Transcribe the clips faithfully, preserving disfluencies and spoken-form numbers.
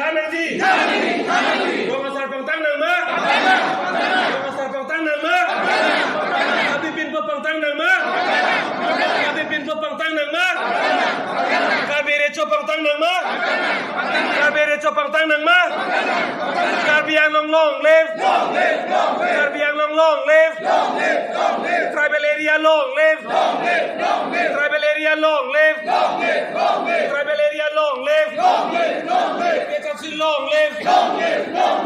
Pithak nangji. Rong asar pangtang nang ma? Rong asar pangtang nang ma? Abi pinpo pangtang nang ma? Abi pinpo pangtang Pangtang nang ma? Karbi Riso Pangtang nang ma? Karbi Anglong long live! Karbi Anglong long live! Tribal area long live! Tribal area long live! Tribal area long live! P H L C long live! P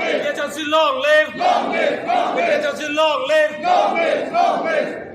H L C long live! P H L C long live!